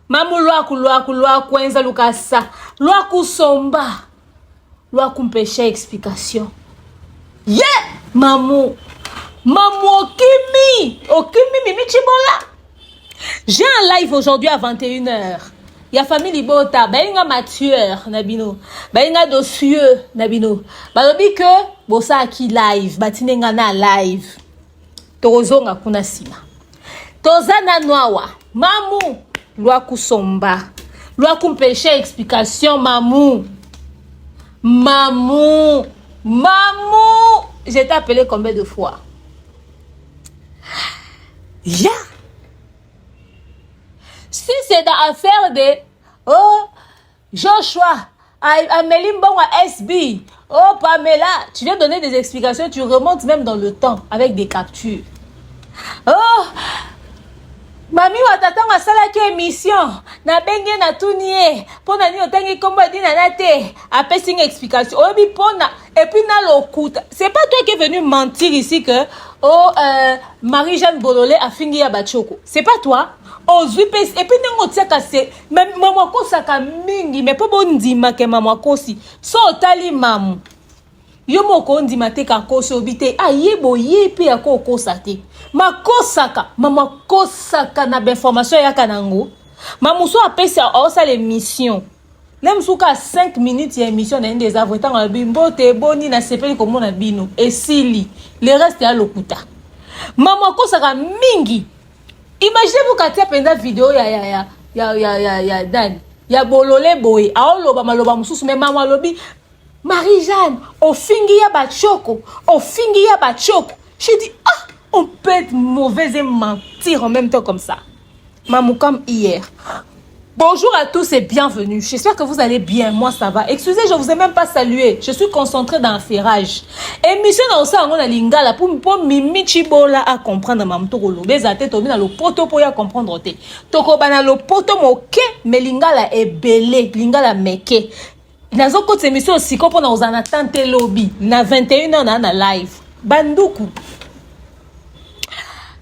Mamu lwaku lwaku lwaku enza lukasa lwaku somba lwaku mpesha explication ye mamu mamu okimi okimi mimi tshibola j'ai un live aujourd'hui à 21h ya famille libota bayenga matueur na bino bayenga dossier na bino balobi que bosalaki live batindi nga na live tokozonga kuna nsima toza nanu awa mamu lwakusomba lwakumpesha explication mamu mamu mamu j'ai appelé combien de fois ya yeah. si c'est dans affaire de oh Joshua ameli mbongo ya SB. Oh Pamela, tu viens donner des explications, tu remontes même dans le temps avec des captures. Oh mami wa tata ngo asalaki émission nabengi ye natuni ye mpo na nini otangi nkombo ya dinana te apesi nga explication oyebi mpona et puis na lokuta c'est pas toi qui est venu mentir ici que oh euh, marie jeanne bolole afingi ya bachoko c'est pas toi ozwi mpe et puis ndenge otiaka se mamu akosaka mingi me mpo bondima ke mamu akosi so otali mamu yo moko ondima te kakosi obi te aye ah, boye mpe ya kokosa te makosaka mamu akosaka na bainformation ayaka nango mamu so apesi aosala émission na mosusu kaka 5 minutes ya émission na ye nde eza vrai ntango alobi mbote eboni nasepeli komona bino esili le reste ya lokuta mamu akosaka mingi Imaginez vous katia penza video ya ya ya ya ya ya ya dani ya bolole boye aoloba maloba mosusu me mama alobi Marie Jeanne ofingi ya bachoko ofingi ya bachoko je dis ah on peut être mauvaise et mentir en même temps comme ça Mamou comme hier Bonjour à tous et bienvenue. J'espère que vous allez bien. Moi, ça va. Excusez, je vous ai même pas salué. Je suis concentré dans l'affairage. Émission na osa yango na lingala pour pour Mimi Chibola à comprendre mamu tokoloba eza te tobi na lopoto po ya comprendre te. Tokoba na lopoto moke mais lingala ebele, lingala meke. Nazokotisa émission siko mpo na kozala na temps te lobi na 21h na na live. Banduku.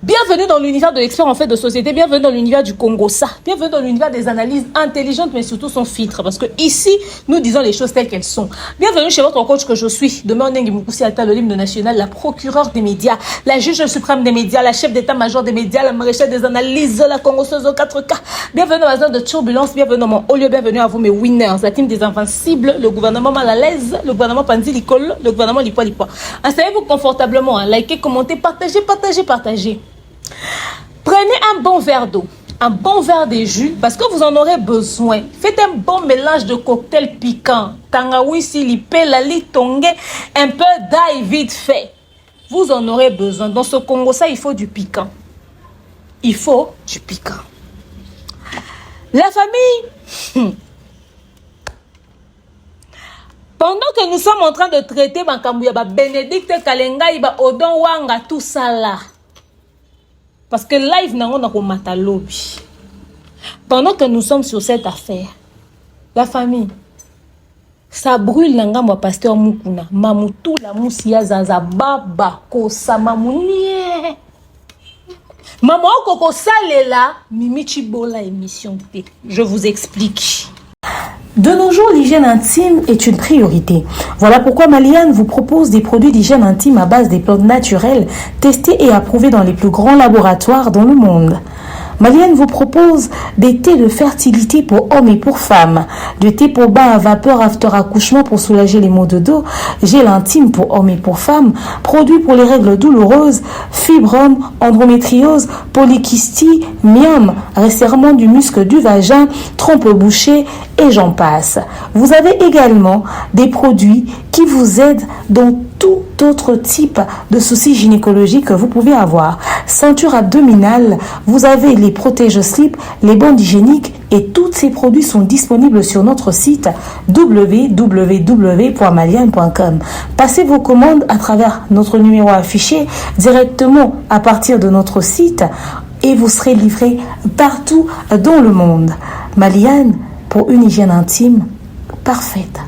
Bienvenue dans l'univers de l'expert en fait de société, bienvenue dans l'univers du Congo ça, bienvenue dans l'univers des analyses intelligentes mais surtout sans filtre parce que ici nous disons les choses telles qu'elles sont. Bienvenue chez votre coach que je suis, Demeure Nengi Mukusi Alta, le l'hymne national, la procureure des médias, la juge suprême des médias, la chef d'état-major des médias, la maréchale des analyses, la Congosseuse au 4K. Bienvenue dans la zone de turbulence, bienvenue dans mon haut lieu, bienvenue à vous mes winners, la team des invincibles, le gouvernement mal à l'aise, le gouvernement Panzi Licol, le gouvernement Lipoa Lipoa. Installez-vous confortablement, hein. likez, commentez, partagez, partagez, partagez. Prenez un bon verre d'eau, un bon verre de jus, parce que vous en aurez besoin. Faites un bon mélange de cocktail piquant. Tangawisi, lipela, litongue, un peu d'ail vite fait. Vous en aurez besoin. Dans ce Congo, ça, il faut du piquant. Il faut du piquant. La famille, hmm. Pendant que nous sommes en train de traiter makambo ya ba Benedicte Kalengai ba Odon Wanga tout ça là. Parce que live nango na komata lobi. Pendant que nous sommes sur cette affaire, la famille ça brûle na ngambo ya pasteur Mukuna, Mamutula Musia Zaza baba kosa mamunie. Maman oko kosalela Mimi Tshibola émission te. Je vous explique. De nos jours, l'hygiène intime est une priorité. Voilà pourquoi Maliane vous propose des produits d'hygiène intime à base des plantes naturelles, testés et approuvés dans les plus grands laboratoires dans le monde. Maliane vous propose des thés de fertilité pour hommes et pour femmes, des thés pour bain à vapeur after accouchement pour soulager les maux de dos, gel intime pour hommes et pour femmes, produits pour les règles douloureuses, fibrome, endométriose, polykystie, myome, resserrement du muscle du vagin, trompe bouchée et j'en passe. Vous avez également des produits qui vous aident dans tout autre type de soucis gynécologiques que vous pouvez avoir. Ceinture abdominale, vous avez les protège-slips, les bandes hygiéniques et tous ces produits sont disponibles sur notre site www.malian.com. Passez vos commandes à travers notre numéro affiché directement à partir de notre site et vous serez livré partout dans le monde. Maliane, pour une hygiène intime parfaite.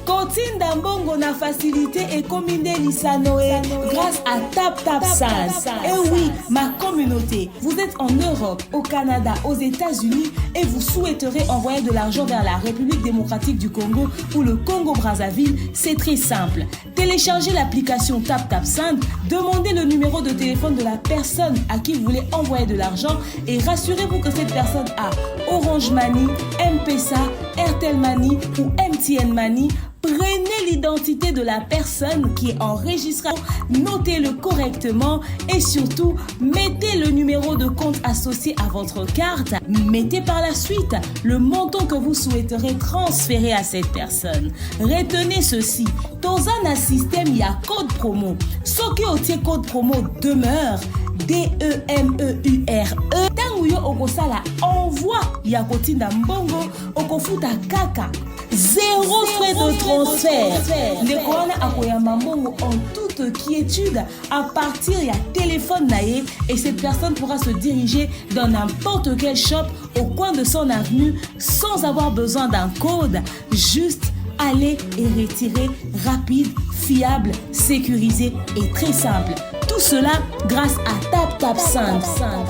Kotinda Kotinda mbongo na facilité ekomi nde lisano e grâce à Tap Tap Send. Eh oui, ma communauté, vous êtes en Europe, au Canada, aux États-Unis et vous souhaiterez envoyer de l'argent vers la République démocratique du Congo ou le Congo-Brazzaville, c'est très simple. Téléchargez l'application Tap Tap Send, demandez le numéro de téléphone de la personne à qui vous voulez envoyer de l'argent et rassurez-vous que cette personne a Orange Money, M-Pesa, Airtel Money ou MTN Money. Prenez l'identité de la personne qui est enregistrée, notez-le correctement et surtout mettez le numéro de compte associé à votre carte. Mettez par la suite le montant que vous souhaiterez transférer à cette personne. Retenez ceci, dans un système, il y a code promo. Soki otie code promo demeure D-E-M-E-U-R-E. Ntango yo okosala envoi ya kotinda mbongo, okofuta kaka zéro frais de transfert. Ndeko wana akoyamba mbongo en toute quiétude à partir ya téléphone na ye et cette personne pourra se diriger dans n'importe quel shop au coin de son avenue sans avoir besoin d'un code. Juste aller et retirer rapide, fiable, sécurisé et très simple. Tout cela grâce à Tap Tap Send.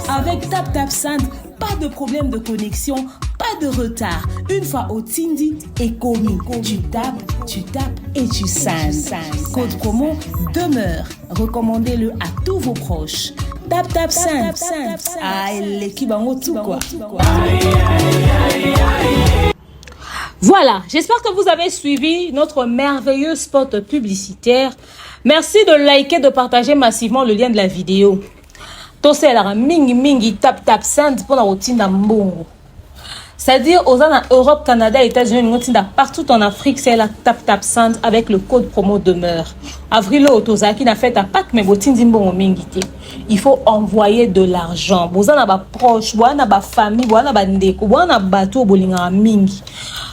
Avec Tap Tap Send, pas de problème de connexion, pas de retard. Une fois otindi ekomi, tu tapes, tu tapes et tu sends. Code promo demeure. Recommandez-le à tous vos proches. Tap Tap Send. Ah, l'équipe en tout quoi. Voilà, j'espère que vous avez suivi notre merveilleux spot publicitaire. Merci de liker, de partager massivement le lien de la vidéo. Tosalelaka mingi mingi Tap Tap Send mpona kotinda mbongo. C'est-à-dire oza na Europe, Canada, États-Unis, olingi otinda partout en Afrique, c'est la Tap Tap Send avec le code promo demeure. Avril oyo tozalaki na fête ya Pâques, mais botindi mbongo mingi te. Il faut envoyer de l'argent. Boza na baproche, boza na bafamille, boza na bandeko, boza na bato oyo bolingaka mingi.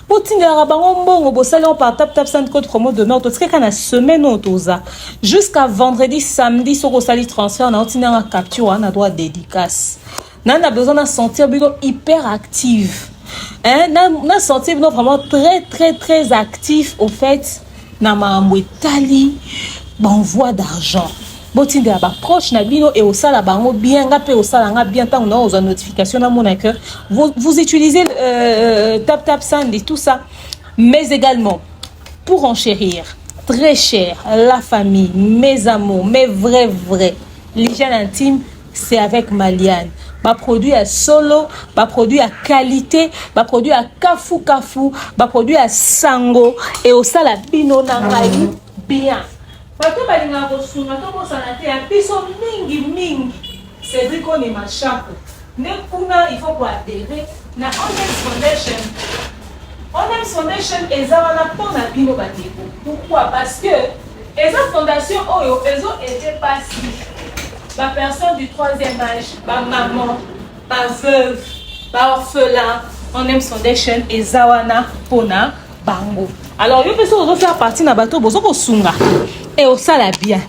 Botindelaka bango mbongo, bosali yango par Tap Tap Send, code promo demeure. Totikaka na semaine oyo toza jusqu'à vendredi, samedi. Soki osali transfert na otindanga capture wana na droit dédicace na besoin na sentir bino hyper active, hein, na sentir bino vraiment très très très actif au fait na makambo etali baenvoi d'argent. Botindela baproche na bino e osala bango bien, nga mpe osala nga bien ntango na ozwa notification, namona que vous utilisez Tap Tap Send et tout ça. Mais également, pour enchérir, très cher la famille, mes amours, mes vrais vrais, l'hygiène intime, c'est avec Maliane. Baproduit ya solo, baproduit ya qualité, baproduit ya kafu kafu, baproduit ya sango e osala bino na ngai bien. Bato balingaka kosunga, tobosana te ya biso mingi mingi Cédric Onema Chako nde kuna. Il faut koadhérer na Onems Foundation. Onems Foundation eza wana mpona bino bandeko. Pourquoi? Parce que eza fondation oyo ezoaider basi, bapersonne du troisième âge, bamaman, baveuve, baorphelin. Onems Foundation eza wana mpona bango. Alors yo mpe soki ozofaire partie na bato bozo kosunga e osala bien.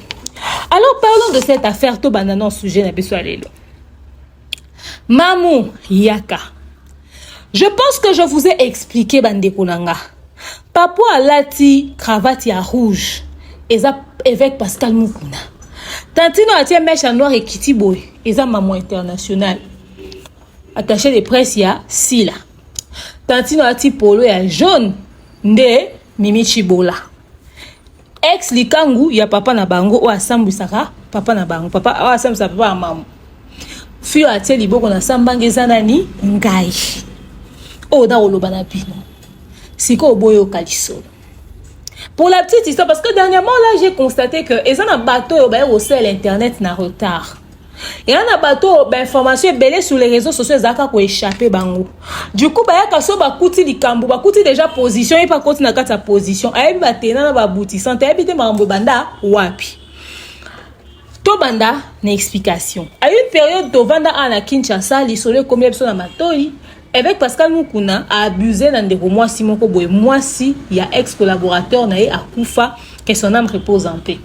Alors parlons de cette affaire. Tobanda na sujet na biso ya lelo, Mamu Yaka. Je pense que je vous ai expliqué, bandeko na nga. Papa alati cravate ya rouge eza évêque Pascal Mukuna. Tantino atie mèche ya noir ekiti boye eza Mamo International, attaché de presse ya Sila. Tantino ati polo ya jaune nde Mimi Chibola, ex likangu ya papa na bango oyo asambwisaka papa na bango, papa oyo asambwisaka papa ya mamu. Fille oyo atie liboko na sambanga eza nani? Ngai oyo na koloba na bino sikoyo, boyoka lisolo. Pour la petite histoire, parce que dernièrement là, j'ai constaté que eza na bato oyo baye kosala internet na retard, eya na bato oyo bainformation ebele sur les réseaux sociaux ezalaka koéchappe bango. Du coup bayaka so bakuti likambo, bakuti déjà position ye mpe akoti na kati ya position, ayebi batena na baboutissant te, ayebi te makambo ebanda wapi. Tobanda na explication. À une période tovanda awa na Kinshasa, lisolo ekomi biso na matoi: évêque Pascal Mukuna aabuse na ndeko mwasi moko boye, mwasi ya ex collaborateur na ye akufa, que son âme repose en paix.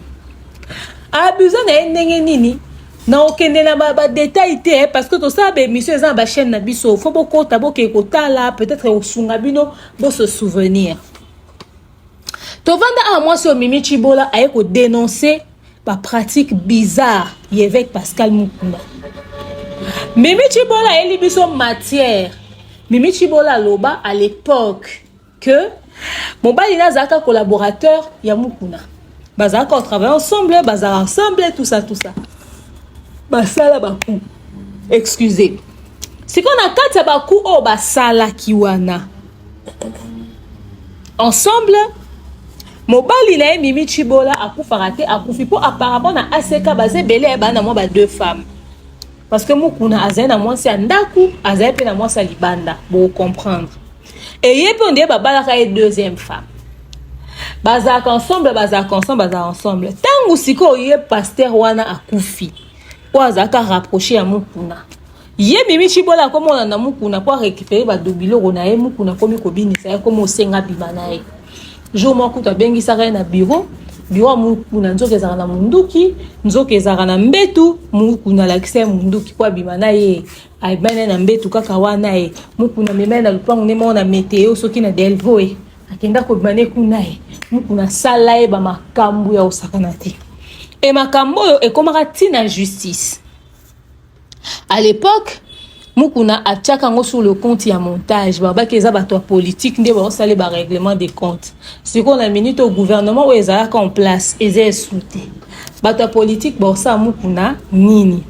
Aabuse na ye ndenge nini? Na okende na badetail te parce que tosala baémission, eza na bachaîne na biso, faut bokota, bokee kotala, peut-être kosunga bino bose souvenir. Tovanda awa mwasi oyo Mimi Tshibola aye ko denoncer ba pratiques bizarres ya évêque Pascal Mukuna. Mimi Tshibola ayeli biso matière. Mimi Tshibola aloba à l'époque que mobali na azalaka collaborateur ya Mukuna. Bazalaka travailler ensemble, bazalaka ensemble, tout ça, tout ça. Basala baku. Excusez. Sikoyo na kati ya baku oyo basalaki wana ensemble, mobali na ye Mimi Tshibola akufaka te, akufi mpo apparemment na ACK baza ebele ya bana mwa ba deux femmes, parce que Mukuna azali na mwasi ya ndako, azali mpe na mwasi ya libanda. Bocomprendre, eye mpe ondie babalaka ye deuxième femme. Bazalaka ensemble, bazalaka ensemble, bazalaka ensemble. Ntango sikoyo ye pasteur wana akufi, oyo azalaka rapproché ya Mukuna, ye Mimi Tshibola akomona na Mukuna mpo arécupérer bado biloko na ye. Mukuna akomi kobinisa ye, akomi osenga bima na ye. Jour moko kutu abengisaka ye na bureau. Bureau ya Mukuna, nzoka ezalaka na munduki, nzoka ezalaka na mbetu. Mukuna alakisa ye munduki mpo abima na ye. Abima na ye na mbetu kaka wana. Ye Mukuna amema ye na lupango nde moko na meteo, soki na Delvo, ye akenda kobima ne kuna. Ye Mukuna asala ye bamakambo ya kosakana te. E makambo oyo ekomaka ntina justice. À l'époque, Mukuna atiaka yango sur le compte ya montage. Babaki eza bato ya politique nde baosala barèglement des comptes. Sikoyo na minute oyo, gouvernement oyo ezalaka en place eza esu te, bato ya politique baosala Mukuna nini?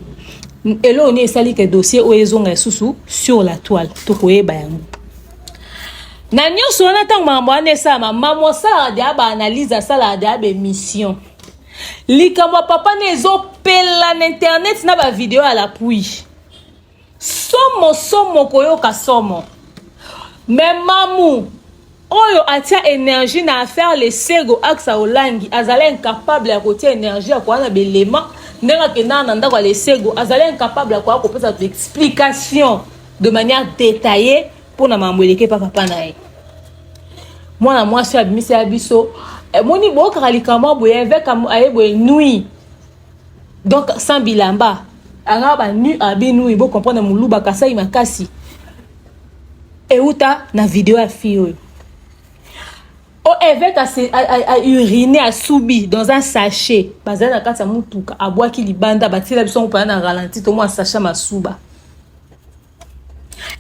Eloko nini esali ke dossier oyo ezonga lisusu sur la toile? Tokoyeba yango na nyonso wana. Ntango makambo wana esalama, mamo asalaka deya baanalyse, asalaka deya baémission. Likambo ya papa ne ezopela na internet na bavideo à l'appui. Somo somo, koyoka somo. Me mamu oyo atia énergie na affaire Lesego Aksa Olangi, azali incapable ya kotia énergie ya koya na belema ndenge akendaka na ndako ya Lesego. Azali incapable ya koya kopesa explication de manière détaillée mpona makambo eleki epa papa na ye. Mwana mwasi oyo abimisi ya biso, emoni boyokaka likambo boye, évêque aye boye nuit, donc sans bilamba, anga banu abi nuit. Bocomprendre, moluba kasai makasi. Euta na video ya fille oyo o évêque aurine, asubi dans un sachet, bazali na kati ya mutuka, abwaki libanda, batiela biso ngo mpana na ralenti, tomwa sachet masuba.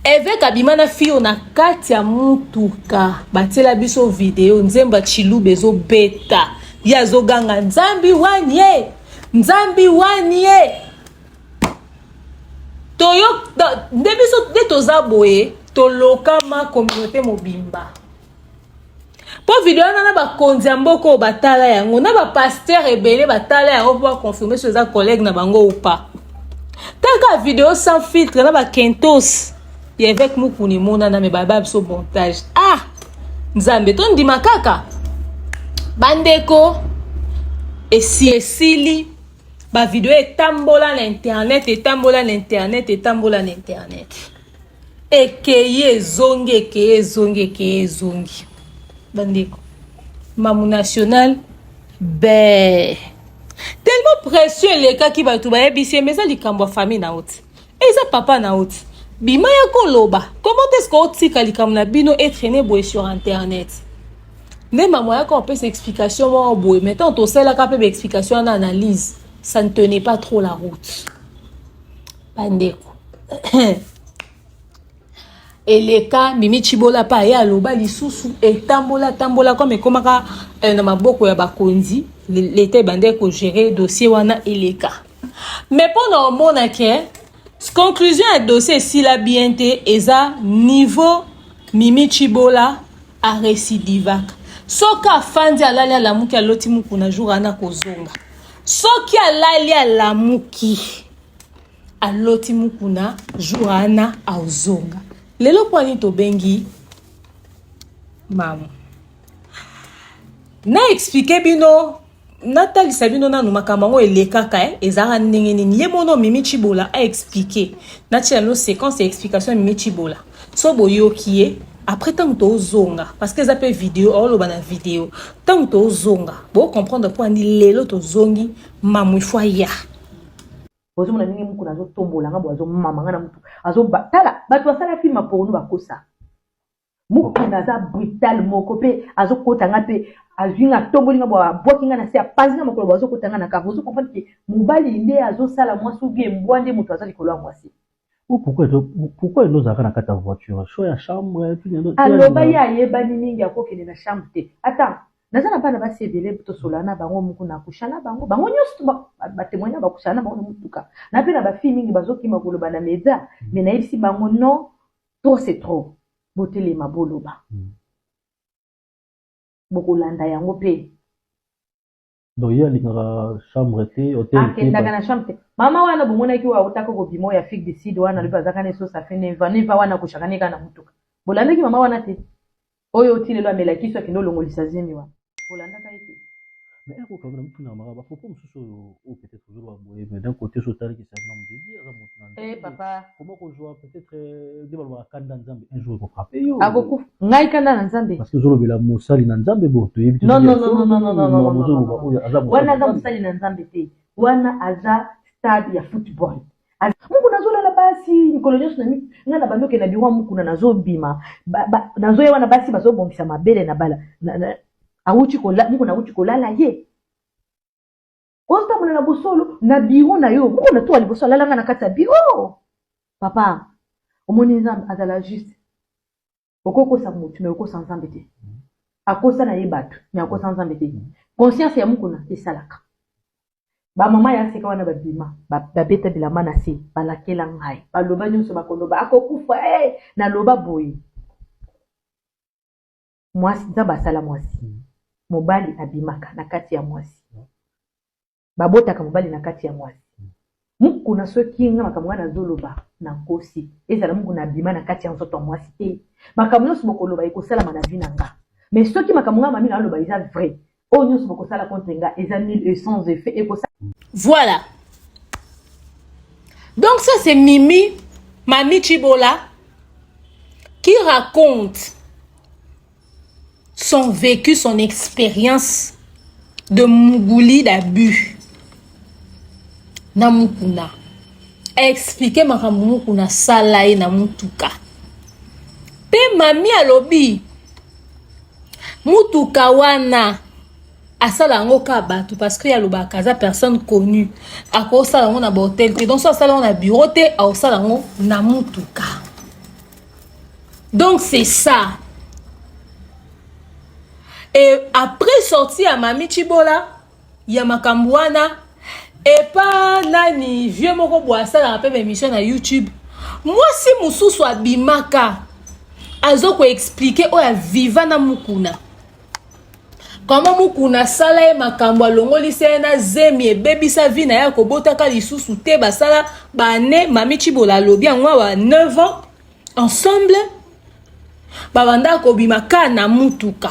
Évêque abima na fille oyo na kati ya mutuka, batiela biso video, nzembo ya Chiluba ezobeta, ye azoganga: "Nzambi wani ye, Nzambi wani ye." Toyo nde biso nde toza boye, tolokama communauté mobimba mpo video wana na bakonzi ya mboka oyo batala yango, na bapasteur ebele batala yango mpo baconfirme so eza collègue na bango ou pas. Taka video sans filtre na bakentos ya évêque Mukuna emonana, me baba biso montage. Ah Nzambe, tondima kaka bandeko. Esi esili, bavideo etambola na internet, etambola na internet, etambola na internet, ekei ezongi, ekei ezongi, ekei ezongi. Bandeko, mamu national be tellement pression elekaki, bato bayebisi ye, me eza likambo ya famille na yo te, eza papa na yo te, bima ya koloba. Comment est ce que otika likambo na bino etraîne boye sur internet? Nde mama yaka opesa explication moko boye. Maintenant tosalaka mpe baexplication wana, analyse, ça ne tenait pas trop la route. Bandeko, eleka. Mimi Tshibola mpe aye aloba lisusu, etambola tambola comme ekomaka na maboko ya bakonzi, leta ebandeki kogérer dossier wana, eleka. Mais mpo na omona ke conclusion ya dossier esila bien te, eza niveau Mimi Tshibola arecidivaka. Soki afandi, alali, alamuki, aloti Mukuna, jour wana kozonga. Soki alali, alamuki, aloti Mukuna, jour wana azonga. Lelo mpo ani tobengi mama na expliquer bino, natalisa bino nanu makambo yango elekaka ezalaka ndenge nini. Ye mono Mimi Tshibola aexpliquer, natia no séquence ya explication ya Mimi Tshibola. So boyoki ye, après ntango tozonga, parce que eza mpe video, aoloba na video. Ntango tozonga, bocomprendre mpo ani lelo tozongi mamu ifo aya. Ozomona ndenge Mukuna azotombola nga boye, azomama nga na mutu, azoba. Tala, bato basala film porno, bakosa. Mukuna aza brutal moko mpe azokota nga mpe azwi nga atomboli nga bo abwaki nga na se apanzi nga makolo bo azokota nga na kava. Ozo comprendre ke mobali nde azosala mwasi ou bien mbwa nde moto aza likolo ya mwasi. Ou pourquoi pourquoi endo ozalaka na kati ya voiture choix ya chambre aloba ye ayebani mingi akokende na chambre te. Ata naza na bana basi ebele tosola na bango moko na kusha na bango, bango nyonso batémoigne bakusha na bango na motuka na mpe na bafille mingi bazokima koloba na média, mais nayebisi bango non, trop c'est trop, botelema boloba, bokolanda yango mpe. Donc ye alingaka chambre te, hotel? Akendaka na chambre te. Mama wana bomonaki oyo autaka kobima, oyo Afrique du Sud wana, alobi azaka na eso safe neva neva wana, akoshaka ne kaka na motuka. Bolandaki mama wana te? Oyo oti lelo amelaki so akende olongolisa zemi wana, bolandaka ye te? Mais eko quand même tuna maka bapropos mosusu oyo oyo peut-être ozoloba boye, mais d'un côté so otalaki, c'est un homme de Dieu, aza moto na Nzambe. Papa. Comment kozwa peut-être nde balobaka kanda Nzambe un jour ekofrappe yo? Akokufa ngai kanda na Nzambe. Parce que ozolobela mosali na Nzambe, bo toyebi. Non, non, non, non, non, non, non, oyo aza wana aza mosali na Nzambe te. Wana aza stade ya football. Mukuna azolala basi mikolo nyonso. Na ngai na bandi okende na biro ya Mukuna, nazobima, nazoya wana basi bazobongisa mabele na bala. Awuti Mukuna awuti kolala ye, ozotambola na bosolo na biro na yo. Mukuna toka liboso alalanga na kati ya biro. Papa, omoni, Nzambe azala juste. Okokosa motu me okosa Nzambe te. Akosa na ye bato me akosa Nzambe te. Conscience ya Mukuna esalaka. Bamama ya sika wana babima, babeta bilamba na se, balakela ngai, baloba nyonso bakoloba, akokufa. Hey! Naloba boye, mwasi, Nzambe asala mwasi, mobali abimaka na kati ya mwasi, babotaka mobali na kati ya mwasi. Mukuna, soki nga makambo ngai nazoloba nakosi, ezala Mukuna abima na kati ya nzoto ya mwasi te, makambo nyonso bokoloba ekosalama na vie na nga. Mais soki makambo ngai mami naloba eza vrai, oyo nyonso bokosala contre nga eza nul et sans effet ekosala. Voilà, donc ça c'est Mimi, Mami Chibola, qui raconte son vécu, son expérience de Mougouli d'abus na Mukuna. Expliquer makambo Mukuna sala ye na mutuka. Pe Mami alobi mutuka wana asala yango kaka bato, parce que alobaka aza personne connue, akosala yango na bahotel te. Donc so asala yango na bureau te, akosala yango na mutuka. Donc c'est ça. Et après sortie ya Mami Chibola ya makambo wana, epa nani, vieux moko boye asalaka mpe baémission na YouTube, mwasi mosusu abimaka azokoexpliquer oyo aviva na Mukuna, kama Mukuna asala ye makambo, alongolisa ye na zemi, ebebisa vie na ye, akobotaka lisusu te. Basala bane, Mami Chibola alobi yango awa, 9 ans ensemble, babanda kobima ka na mutuka,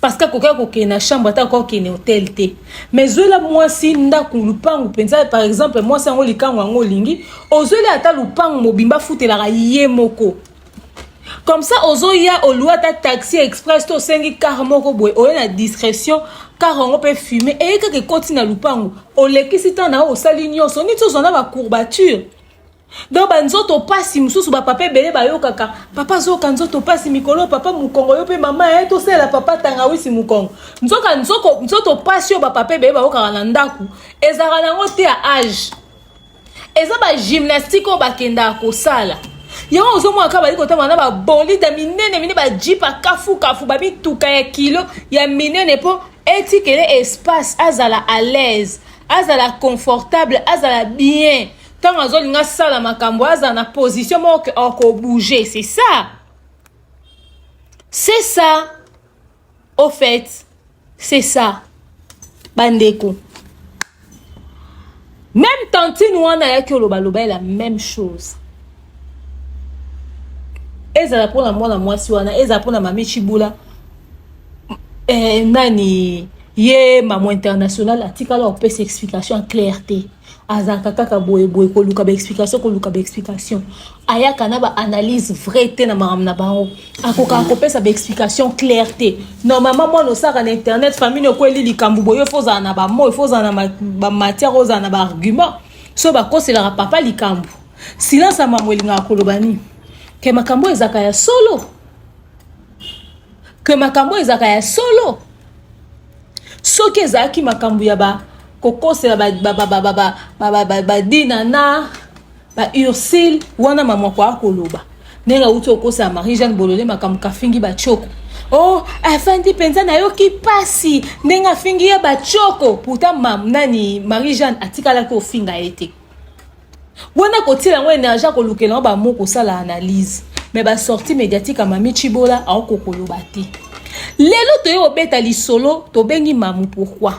parce que akokaki kokende na chambre ata akokende hotel te. Mais zwela mwasi ndako, lupangu mpenza. Par exemple mwasi yango, likango yango olingi, ozweli ata lupangu mobimba, afutelaka ye moko. Comme ça ozoya olua ata taxi express to osengi car moko boye, oye na discrétion, car yango mpe fume eye kaka ekoti na lupangu, olekisi ntan na yo, osali nyonso niti ozwa na bacourbature. Donc banzoto pasi mosusu, bapapa ebele bayokaka, papa azoyoka nzoto pasi mikolo, papa mokongo, yo mpe mama ye tosalela papa tangawisi mokongo. Nzoka nzoto pasi oyo bapapa ebele bayokaka na ndako ezalaka nango te ya age, eza bagymnastique oyo bakendaka kosala yango. Ozomona kaka bali kotamba na babolide minene minene, bajeep akafukafu, bamituka ya kilo ya minene, mpo etikele espace, azala à l'aise, azala confortable, azala bien ntango azolinga asala makambo, azala na position moko akobouge. C'est ça, c'est ça, au fait, c'est ça. Bandeko, même tantine wana ayaki olobaloba ye la même chose. Ezala mpona mwana mwasi wana, ezala mpona Mami Chibula, nani ye mamo international atikala kopesa explication claire te. Azalaka kaka boyeboye, koluka baexplication, koluka baexplication. Ayaka na baanalyse vrai te na makambo na bango, akokaka kopesa baexplication claire te. Normalement mwana osalaka na internet, famille okweli likambo boye, faut ozala na bamo, faut ozala na bamatière, ozala na baargument. So bakoselaka papa likambo, silence ya mamo elingaka koloba nini? Ke makambo ezaka ya solo. Ke makambo ezaka ya solo. Soki ezalaki makambo ya ba kokosela ba ba ba ba ba ba ba ba ba dinana ba Ursule wana mamu akoya koloba ndenge awuti okosela Marie Jeanne Bolole makambo kafingi ba choko oh afandi mpenza nayoki mpasi ndenge afingi ye bachoko pourtant mam nani Marie Jeanne atikalaki ofinga ye te wana kotiela yango energie akolukela yango bamo kosala analyse mais basortie médiatique ya mami Tshibola aokokoloba te lelo toye kobeta lisolo tobengi mamu pourquoi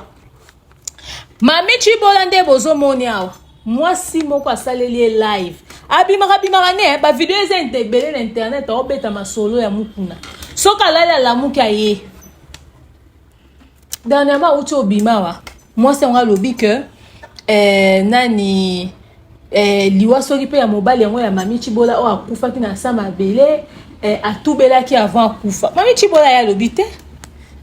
Mami Tshibola nde bozomoni awa mwasi moko asaleli ye live abimaka bimaka ne ba video eza ebele na internet aobeta masolo ya mukuna soki alali alamuki aye dernièrement auti obima awa mwasi yango alobi ke eh, nani eh, liwa soki mpe ya mobali yango ya mami Tshibola oyo akufaki na sa mabele eh, atubelaki avant akufa. Mami Tshibola ye alobi te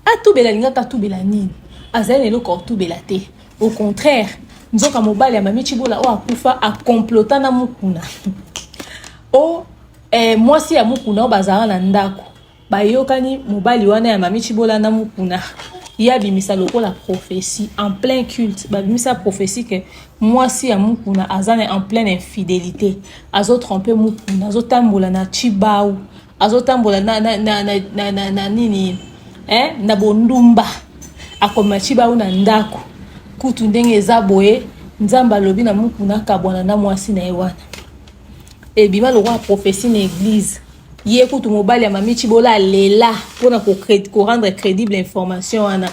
atubela, alingaka atubela nini? Azali na eloko atubela te, au contraire nzoka mobali ya mami Tshibola oyo akufa akomplota na Mukuna o eh, mwasi ya Mukuna oyo bazalaka na ndako Bayokani mobali wana ya mami Tshibola na Mukuna ye abimisa lokola prophetie en plein culte, babimisa prophetie que mwasi ya Mukuna aza na en pleine infidelite, azo tromper Mukuna, azotambola na Tshibawu, azotambola na, na, na, na, na, na, na nini eh, na bondumba, akomema Tshibawu na ndako kutu ndenge eza boye Nzambe alobi na Mukuna akabwana na mwasi na ye wana, ebima lokola prophetie na eglise. Ye kutu mobali ya mami Tshibola alela pona ko ko rendre credible information wana.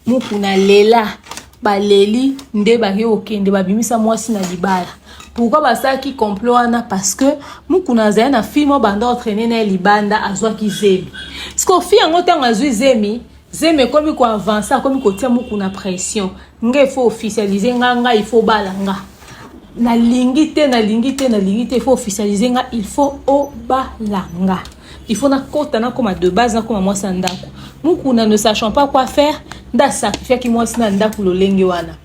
Mukuna alela baleli nde bake kokende babimisa mwasi na libala. Pourquoi basalaki complot wana? Parce que Mukuna azali na fille moko banda entraîner na ye libanda azwaki zemi. Siko fille yango ntango azwi zemi, zemi ekomi ko avancer, akomi kotia Mukuna pression. Nga il faut officialiser nga, nga il faut bala nga. Nalingi te, nalingi te, nalingi te, il faut officialiser nga, il faut obala nga. Il faut nakota nakoma de base, nakoma mwasi ya ndako. Mukuna ne sachant pas quoi faire, nde asacrifiaki mwasi na ndako lolenge wana.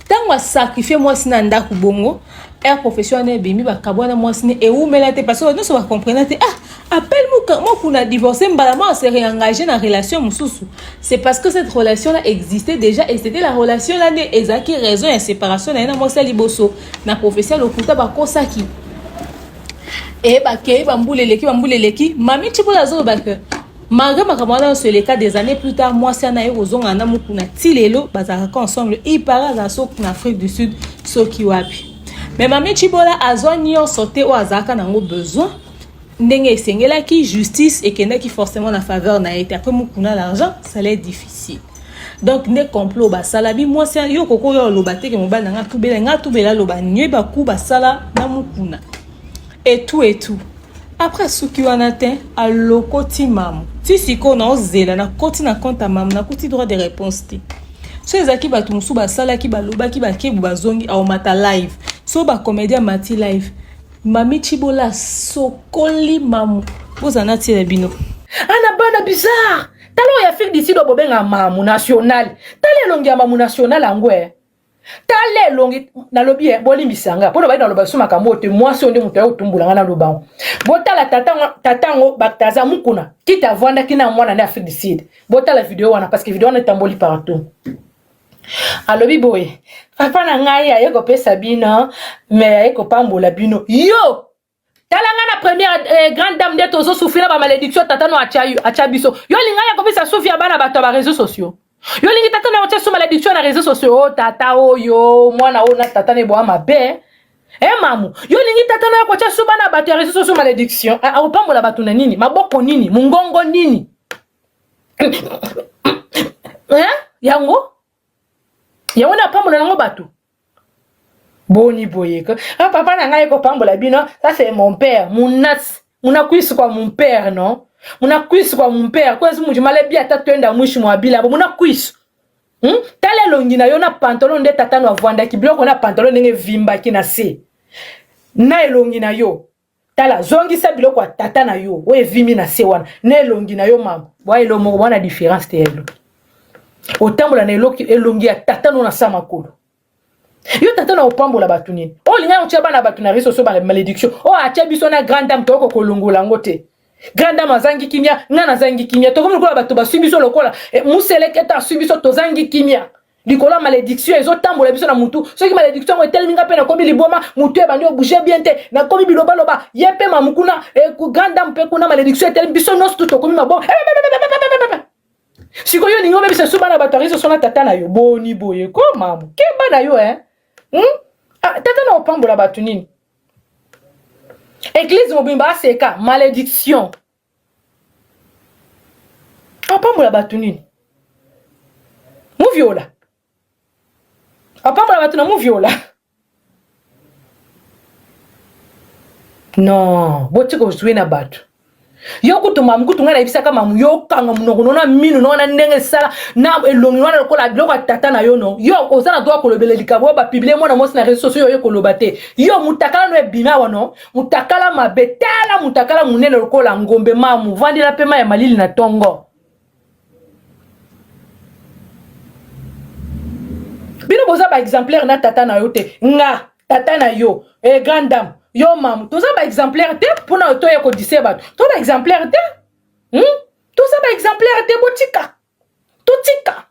Ntango asacrifie mwasi na ndako bongo, air profession wana ebimi, bakabwana mwasi ne ewumela te parce que nyonso bacomprena te. Ah, appelle Mukuna divorcé mbala moko se réengager na relation mosusu. C'est parce que cette relation là existait déjà et c'était la relation là nde ezalaki raison ya séparation na ye na mwasi ya liboso. Na prophetie ya lokuta bakosaki. E bakei bambula eleki, bambula eleki, Mami Tshibola azoloba que malgré makambo wana nyonso eleka des années plus tard, mwasi wana aye kozonga na Mukuna ti lelo bazalaka ensemble. Il paraît azala soki na Afrique du Sud soki wapi. Mais Mami Tshibola azwa nyonso te oyo azalaka nango besoin ndenge esengelaki, justice ekendaki forcément na faveur na ye te. Après Mukuna l'argent, ça allait être difficile. Donc nde complot basala bi mwasi yo koko yo oloba te ke mobali na nga tubela nga tubela aloba nye baku basala na Mukuna et tout et tout. Après suki wana te alokoti mamu ti sikoyo naozela nakoti na compte ya mamu nakuti droit de réponse te. So ezalaki bato mosusu basalaki balobaki bakebu bazongi aomata live so bacomédien amati live Mami Tshibola sokoli mamu bozala na tiela bino. Ana bana bizarre. Tala oyo Afrique du Sud bobenga mamu national. Tala elongi ya mamu national yango eh. Tala elongi nalobi eh bolimbisa nga pona bayi naloba so makambo te mwasi oyo nde moto ayo otumbola nga naloba yango. Botala tata tata ngo Baktaza Mukuna kita avandaki na mwana na Afrique du Sud. Botala video wana parce que video wana etamboli partout. Alobi boye papa na ngai aye kopesa bino me aye kopambola bino yo tala ngai na première eh, grande dame nde tozosufri na bamalédiction tata no atya biso yo olingi ya kopesa sufi ya bana bato ya bareseau sociaux yo olingi tata na otya su malédiction na réseau sociaux o oh, tata oyo mwana oyo na tata na eboya mabe e mamu yo olingi tata na yo kotya su bana bato ya réseau sociaux malédiction akopambola bato na nini maboko nini mongongo nini yango yango na pambola nango bato boni boye ko ah, papa na ngai kopambola bino ça c'est mon père munasi munakwisi kwa mon père non munakwisi kwa mon père kwezi mujimale bia ata twenda mwishi mwa bilabo munakwisi hmm? tala elongi na yo na pantalon nde tata no avwandaki biloko na pantalon ndenge evimbaki na se na elongi na yo Tala, zongisa biloko ya tata na yo oyo evimbi na se wana na elongi na yo mama. Bwa elo moko bwana différence te ya elongi. Otambola na eloki elongi ya tata no na sa makolo. Yo tata na opambola bato nini? Oyo olinga otia bana bato na réseau sociaux ba malédiction. Oyo atia biso na grande dame toko kolongola yango te. Grande dame azangi kimia, nga nazangi kimia. Tokomi lokola bato baswi biso lokola eh, museleketa aswi biso tozangi kimia. Likolo ya malédiction ezotambola biso na mutu. Soki malédiction yango etelemi nga mpe nakomi liboma, mutu ebandi obouge bien te, nakomi bilobaloba, ye mpe mamu kuna, eh, grande dame mpe kuna malédiction etelemi biso nyonso tu tokomi maboma. Eh, Sikoyo olingi obebisa su bana bato ya réseau na tata na yo boni boye ko mamu keba na yo eh? Hmm? Ah, tata na opambola bato nini? Eglise mobimba aseka malédiction apambola bato nini? Muviola apambola bato na muviola non boti kozwe na bato yo kutu mamu kutu ngai nayebisaka mamu yo okanga monoko no na minu no wana ndenge esala na elongi wana lokola biloko ya tata na yo no yo oza na droit kolobela likambo oyo bapiblie mwana mwasi na réseau sociaux yo oye koloba te yo mutakala no ebimi awa no mutakala mabe tala mutakala monene lokola ngombe mamu vandela mpe mai ya malili na tongo bino boza ba exemplaire na tata na yo te nga tata na yo eh, grande dame yo mamu toza ba exemplaire te mpona toya kodise bato toza ba exemplaire te hmm? toza ba exemplaire te botika totika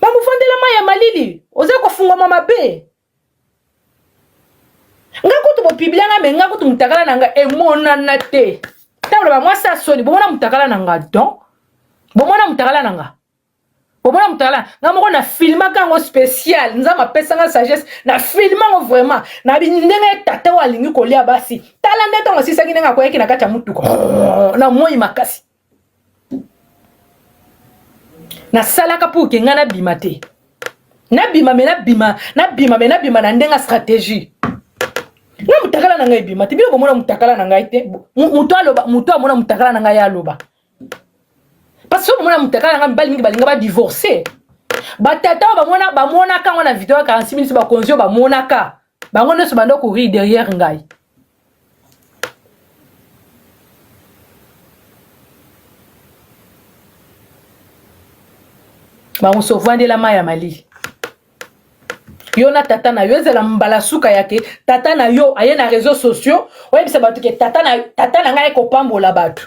bamofandela mai ya malili oza kofungwama mabe nga kutu bopiblia nga me nga kutu mutakala na nga emonana te ntango loba mwasi ya soni bomona mutakala na nga don bomona mutakala na nga bomona mutakala nga moko na filmaka yango spécial nzambe apesa nga sagesse na filma yango vraiment na ndenge tata oyo alingi kolia basi tala nde ntango asisaki ndenge akoyaki na kati ya motuka na moi makasi nasalaka mpo ke ngai nabima te nabima me nabima nabima me nabima na ndenge ya stratégie nga mutakala na ngai ebima te bino bomona mutakala na ngai te moto aloba moto amona mutakala na ngai aloba parce que bomona mutakala na ngai mibali mingi balinga badivorce batata oyo bamona bamonaka yango na video ya 46 minutes bakonzi oyo bamonaka bango nyonso banda korire derrière ngai bango ovandela mai ya malili yo na tata na yo ezala mbala suka ya ke tata na yo aye na réseaux sociaux oyebisa bato ke tata na, tata na ngai ekopambola bato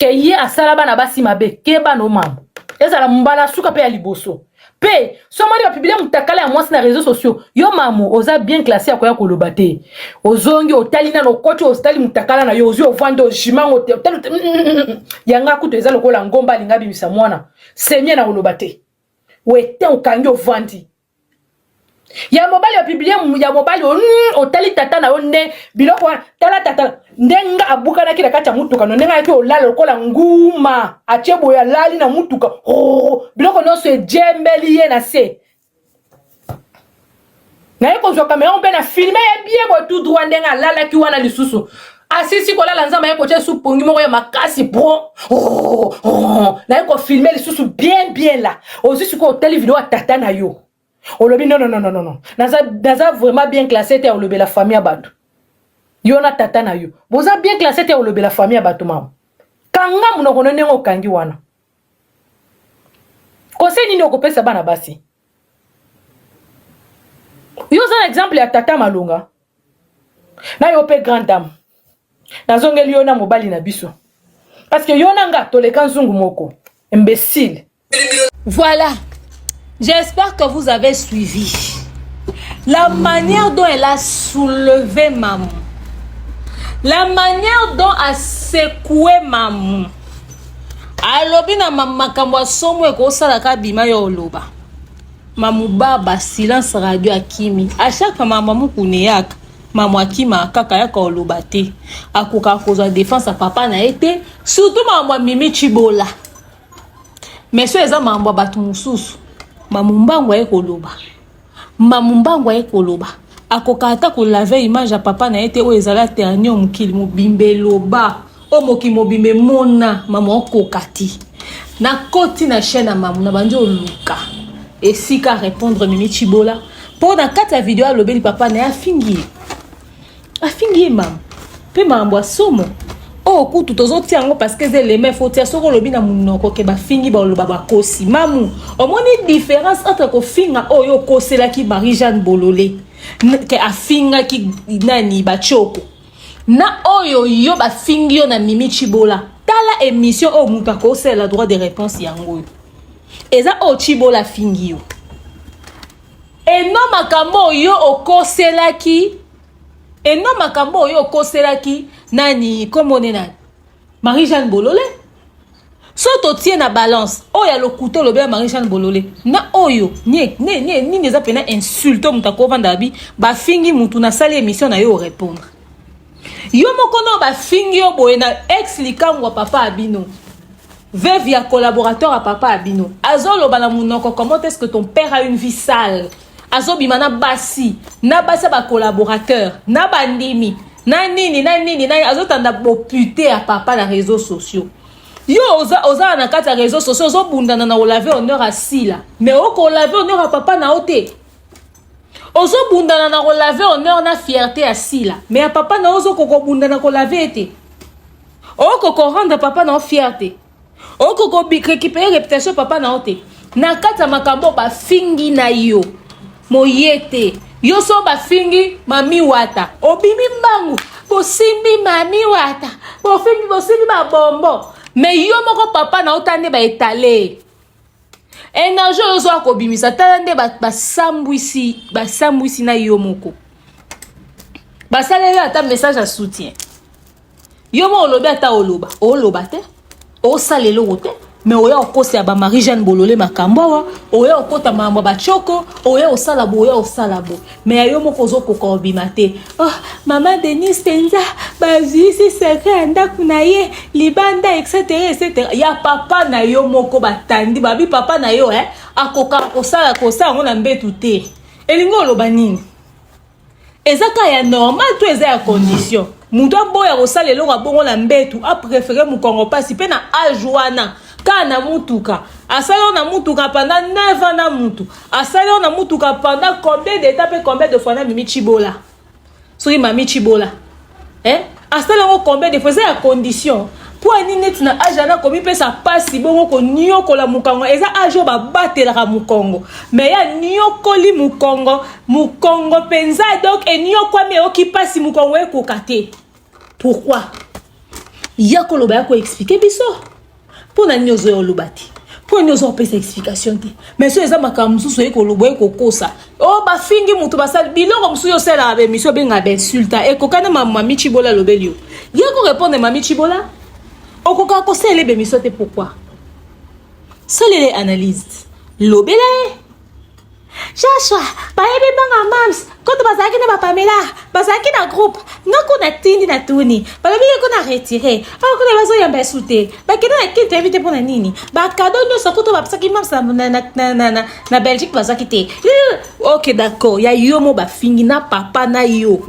ke ye asala bana basi mabe keba no mama ezala mbala suka mpe ya liboso mpe so omoni bapublie mutakala ya mwasi na réseaux sociaux yo mamu oza bien classe ya koya koloba te ozongi otali nano okoti otali mutakala na yo ozwi ovandi ojimango te otali mm, mm, mm, yanga kutu eza lokola ngomba alinga abimisa mwana semie na koloba te wete okangi ovandi ya mobali ya biblie ya mobali otali tata na yo nde biloko wana tala tata nde nga abukanaki na kati ya motuka no ndenge ayaki olala lokola nguma atie boye alali na motuka oh, biloko nyonso ejembeli ye na se naye kozwa kamera mpe na filme ye bien boye tout droit ndenge alalaki wana lisusu asisi kolala nzambe aye kotya lisusu pongi moko ya makasi bro oh, oh, naye kofilme lisusu bien bien la ozwi sikoyo otali video ya tata na yo olobi non non non non non naza, naza vraiment bien classé te ya olobela famille ya bato yo na tata na yo boza bien classé te ya olobela famille ya bato mama kanga monoko no ndenge okangi wana conseil nini okopesa bana basi yo oza na exemple ya tata malonga na yo mpe grande dame nazongeli yo na mobali na biso parce que yo na nga toleka nzungu moko imbécile Voilà. J'espère que vous avez suivi. La manière dont elle a soulevé maman. La manière dont a secoué maman. alobi na makambo ya somo ekosalaka bima yo oloba mamu baba silence radio akimi a chaque fois mama mukuna eyaka mamu akima kaka yaka oloba te akokaka kozwa defense ya papa na ye te surtout makambo ya mimi chibola mais so eza makambo ya bato mosusu mamu mbangu aye koloba mamu mbangu aye koloba akoka ata kolave image ya papa na ye te oyo ezala terni oyo mokili mobimba eloba oyo mokili mobimba emona mamu akoka te nakoti na chaîne ya mamu na bandi oluka esika répondre mimi chibola mpo na kati ya video alobeli papa na ye afingi ye afingi ye mamu mpe makambo ya somo. Oyo kutu tozotia yango parce que eza elema faut tia soki olobi na munoko ke bafingi baloba bakosi. Mamu, omoni différence entre kofinga oyo okoselaki Marie-Jeanne Bolole ke afingaki nani bachoko na oyo yo bafingi yo na Mimi Tshibola. Tala émission oyo moto akosalela droit de réponse yango oyo. Eza oyo Tshibola afingi yo. Eno makambo oyo okoselaki eno makambo oyo okoselaki nani kombo ne nani Marie Jeanne Bolole so totie na balance oyo ya lokuta olobela Marie Jeanne Bolole na oyo nini eza mpena insulte moto akovanda abi bafingi mutu nasali émission na yo orépondre yo moko no bafingi yo boye na ex likangu ya papa ya bino veuve ya collaborateur ya papa ya bino azoloba na monoko comment est-ce que ton père a une vie sale azobima na basi na basi ya bacollaborateur na bandimi na nini na nini na azotanda bopute ya papa na réseaux sociaux. Yo oza, oza na kati ya réseaux sociaux ozobundana na olaver honneur asila mais okolaver honneur ya papa na yo te. Ozobundana na kolaver honneur na fierté ya sila mais ya papa na yo ozokoka obundana kolaver ye te. Okoka rendre papa na yo fier te. Okoka récupérer réputation papa na yo te. Na kati ya makambo bafingi na yo moye te. Yo so bafingi mami wata obimi mbangu bosimbi mami wata bofingi bosimbi babombo mais yo moko papa na yo ta nde baetale énergie oyo ozwa kobimisa tala nde basambwisi basambwisi na yo moko basaleli ata message ya soutien yo mo olobi ata oloba oloba te osala eloko te mais oya okosela ba Marie Jeanne Bolole makambo awa oya okota makambo ya bachoko oya osala bo oya osala bo mais ya yo moko ozokoka obima te. Oh, mama Denise mpenza bazwisi secret ya ndako na ye libanda etc etc ya papa na yo moko batandi babi papa na yo eh, akoka kosala kosala yango na mbetu te. Elingi oloba nini? Eza ka ya normal to eza ya condition? Moto aboya kosala eloko abongo na mbetu apréféré mokongo mpasi mpe na age wana kaka na mutuka asali oyo na mutuka pendant 9 ans na mutu asali oyo na mutuka pendant combien de temps mpe combien de fois na Mimi Tshibola soki mami Tshibola eh? Asali yango combien de fois? Eza ya condition mpo ani neti na age wana komipesa mpasi bongo koniokola mokongo eza age oyo babatelaka mokongo mais ya niokoli mokongo mokongo mpenza donc eniokwami eyoki mpasi mokongo ekoka te. Pourquoi ya koloba ya koexpliquer biso mpo na nini ozoya oloba te mpo nini ozopesa explication te mais so eza makambo mosusu oye koloba oye kokosa o bafingi motu basali biloko mosusu yo osalaka baémission obengaka bainsulte ekokani ma mami Tshibola alobeli yo ya korépondre mami Tshibola okokaka kosalela baémission te. Pourquoi salele analyse lobela ye Joshua bayebi mbongo mams kutu bazalaki na bapamela bazalaki na groupe nga kuna tindi na tuni balobi ye kuna retire awa kuna bazoyamba esu te bakende na kini toyebi te mpona nini bakado nyonso kutu bapesaki mams na, na, na, na, na, na, na Belgique bazwaki te. Ok, d'accord, ya yo mo bafingi na papa na yo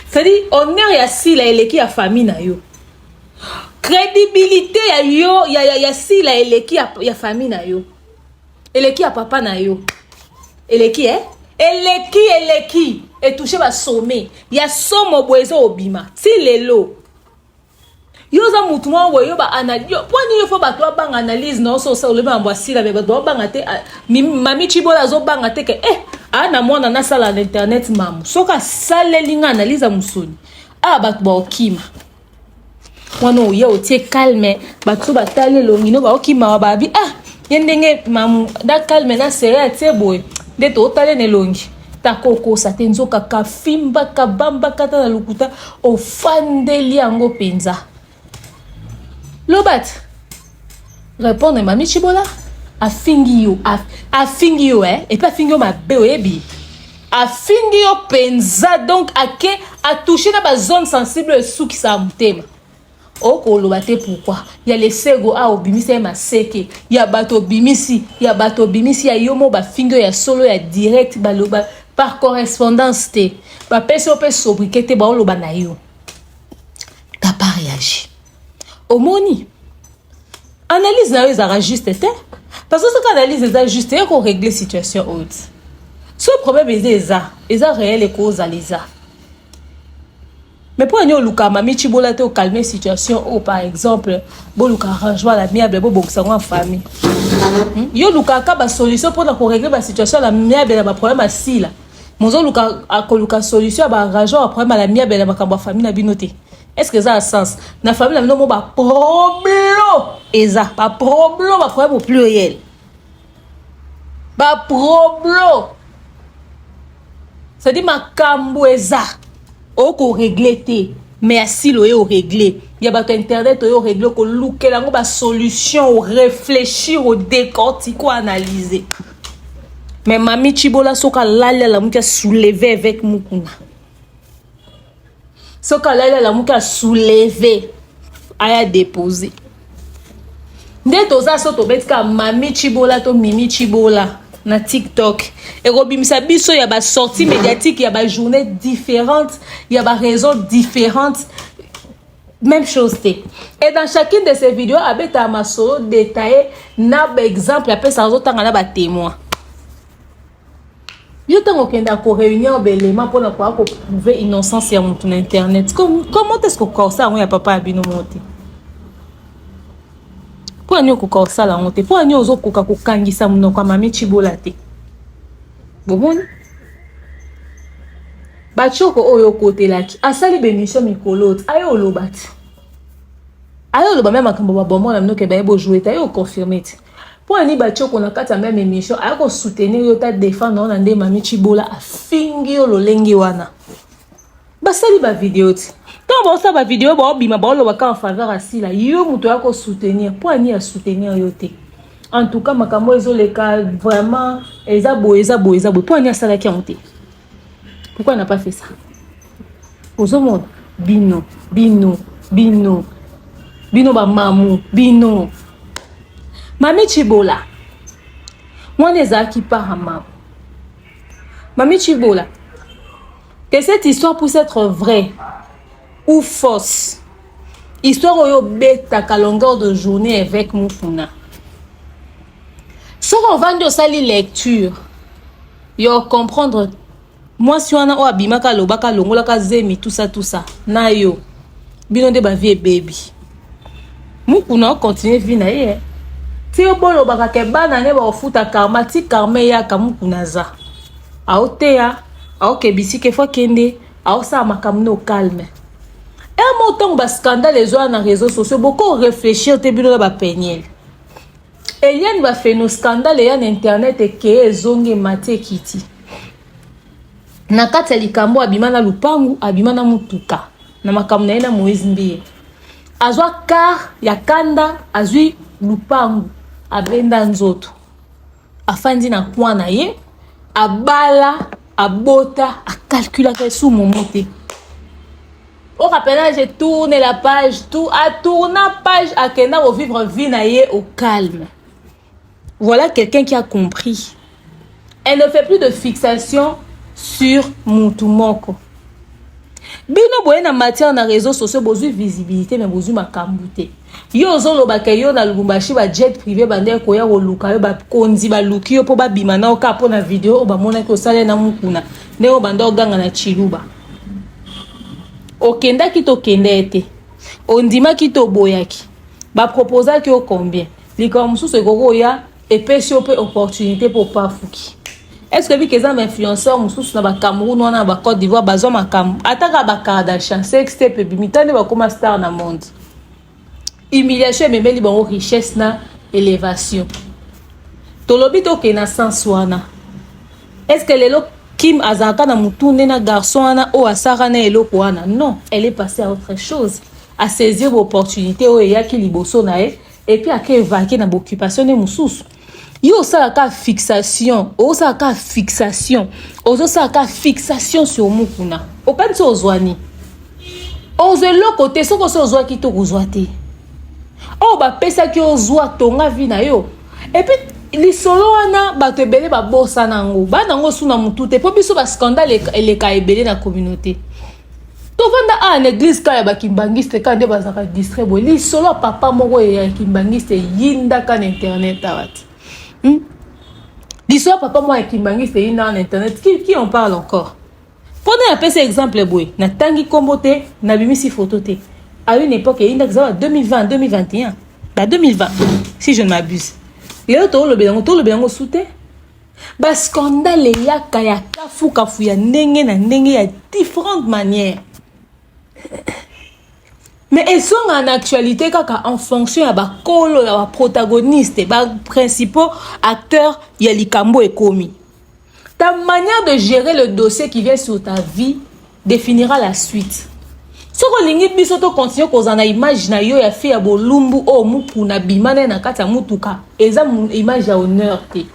c'est-à-dire honneur ya sila eleki ya famille na yo crédibilité ya yo ya, ya, ya sila eleki ya, ya famille na yo eleki ya papa na yo eleki eh? Eleki eleki etouche basome ya somo boye eza obima ti lelo yo oza mutu moko boye yo baana yo mpo nini yo fo bato babanga analyse na yo so osala olobi makambo asila me bato babanga te mami Tshibola azobanga te ke eh aa na mwana nasala na internet mamu soki asaleli nga analyse ya mosoni awa bato baokima wana oya otie calme bato so batali elongi no baokima babi ah ye ndenge mamu na calme na sere atie boye nde tootale na elongi takokosa te nzoka kafimba kabambaka ta na lokuta ofandeli yango mpenza loba te répondre mami Tshibola afingi yo afingi yo eh? Et puis afingi yo mabe oyebi afingi yo mpenza donc ake atouche na bazone sensible esukisaka motema okoloba te. Pourquoi ya lesego awa obimisi ye maseke ya bato obimisi ya bato obimisi ya yo mo bafingi yo ya solo ya direct baloba par correspondance te bapesi yo mpe sobriquet te baoloba na yo t'as pas réagi. Omoni analyse na yo ezalaka juste te parce que soki analyse eza juste ye korégler situation oyo ti so problème eza eza eza réel ekozala eza. Mais mpo nani oluka mami Tshibola te ocalme situation oyo? Par exemple, boluka arrangement à l'amiable, bobongisa yango en famille. Yo olukaka basolution mpona korégler basituation à l'amiable na baproblème asila mozoluka koluka solution ya baarrangement, baproblème à l'amiable na makambo ya famille na bino te. Est ce que eza na sens? Na famille na bino mo baproblo, eza baproblo, baproblème au pluriel, baproblo, c'est-à-dire makambo eza okorégler te, mais asili oye orégler ya bato ya internet, oyo orégler, okolukela yango basolution, oréfléchir, odécortiquer, oanalyser. Mais mami Tshibola, soki alali, alamuki, asoulever avec Mukuna. Soki alali, alamuki, asoulever, aya déposer. Nde toza so tobeti kaka mami Tshibola to Mimi Tshibola na TikTok, ekobimisa biso ya basortie médiatique ya bajournée différente, ya baraison différente, même chose te. Et dans chacune de ces vidéos, abetaka masolo détaillé na baexemple, apesaka, azotanga na batémoin. Yo, ntango okendaka koréunir baélément mpona koya koprouver innocence ya motu na internet, comment est ce que okoka kosala yango ya papa ya bino mo te? Mpo ani okoka kosala yango te? Mpo ani ozokoka kokangisa monoko ya mami Tshibola te? Bomoni batioko oyo okotelaki, asali bémission mikolo te, aye oloba te, aye oloba me makambo babombo na bino ke baye bojouer te, aye oconfirmer te. Mpo ani batioko na kati ya même émission aye kosoutenir yo ta défendre na nde mami Tshibola afingi yo lolenge wana? Basali bavideo te. Ntango baosala bavideo, baobima, baoloba en faveur asila, yo moto oya kosoutenir. Mpo ani asoutenir yo te? En tout cas, makambo ezoleka vraiment, eza boye, eza boye, eza boye. Mpo ani asalaki yango te? Pourquoi n'a pas fait ça? Ozomona bino, bino, bino, bino, bamamu bino. Mami Tshibola wana ezalaki para mamu. Mami Tshibola, que cette histoire puisse être vraie ou fausse, histoire oyo obetaka longueur de journée avec Mukuna, soki ovandi osali lecture, yo comprendre mwasi wana oyo abimaka, alobaka, alongolaka zemi, tusa tusa na yo, bino nde bavie ebebi. Mukuna ocontinuer vie na ye ti yo bolobaka ke bana ne bakofuta karma. Ti karma eyaka, Mukuna aza aoteya, aoke bisika efo akende, aosala makambo no calme. Emo ntango bascandale ezwala na réseau sociaux, boko réfléchir te. Bino na bapeniele Eliane Bafeno, scandale eya na internet, ekeye, ezongi, emati, ekiti. Na kati ya likambo, abima na lupangu, abima na mutuka na makambo na ye na Moïse Mbiye, azwa car ya kanda, azwi lupangu, abenda nzoto, afandi na coin na ye, abala, abota, acalculaka esu momo te. Au rappelage, tourne la page, tout atourna page, akenda kovivre vie na ye au calme. Voilà quelqu'un qui a compris. Elle ne fait plus de fixation sur mutu moko. Bino boye na matière na réseaux sociaux, bozwi visibilité, mais bozwi makambo te. Yo ozolobaka, yo na Lubumbashi, bajet privé bande koya koluka yo, bakonzi baluki yo mpo babima na oka mpo na video oyo bamonaki osala na Mukuna, ndenge obanda oganga na Chiluba. Okendaki to okende te? Ondimaki to oboyaki? Baproposaki yo combien? Likambo mosusu ekoki oya, epesi yo mpe opportunité mpo opafuki. Est ce que bika eza bainfluenceur mosusu na bacameroun wana, na bacôte d'Ivoire, bazwa makambo ataka bakardashian, sextape ebimi, ta nde bakóma star na monde. Humiliation ememeli bango richesse na élévation. Tolobi tokende na sens wana. Est ce que lelo Kim azalaka na motu nde na garçon wana oyo asalaka na eloko wana? Non, elle est passée à autre chose, asaisir baopportunité oyo eyaki liboso na ye, et puis ake évaquer na baoccupation nde mosusu. Yo osalaka fixation, osalaka fixation, ozosalaka fixation sur Mukuna. Okanisi ozwani, ozwa eloko te. Soki osi ozwaki to kozwa te, oyo bapesaki, ozwa, tonga vie na yo. Et puis lisolo wana, bato ebele babosana yango, bana yango suna motu te, mpo biso bascandale eleka ebele na communauté. Tovanda awa na église kaka ya bakimbangiste kaka nde bazalaka distrait boye. Lisolo ya papa moko ya kimbangiste eyindaka na internet awa te, Lisolo ya papa moko ya kimbangiste eyindaka na internet. Qui en parle encore? Mpo nde napesi exemple boye, natangi nkombo te, nabimisi photo te. À une époque eyindaki, eza ba 2020, 2021, ba 2020 si je ne m'abuse. Lelo tolobela yango, tolobela yango su te. Bascandale eyaka ya kafukafu, ya ndenge na ndenge, ya différentes manières, mais ezonga na actualité kaka en fonction ya bakolo ya baprotagoniste, baprincipaux acteurs ya likambo ekomi. Ta manière de gérer le dossier qui vient sur ta vie définira la suite. Soki olingi biso tocontinue kozala na image na yo ya fille ya bolumbu oyo Mukuna bima na ye na kati ya mutuka, eza image ya honneur te.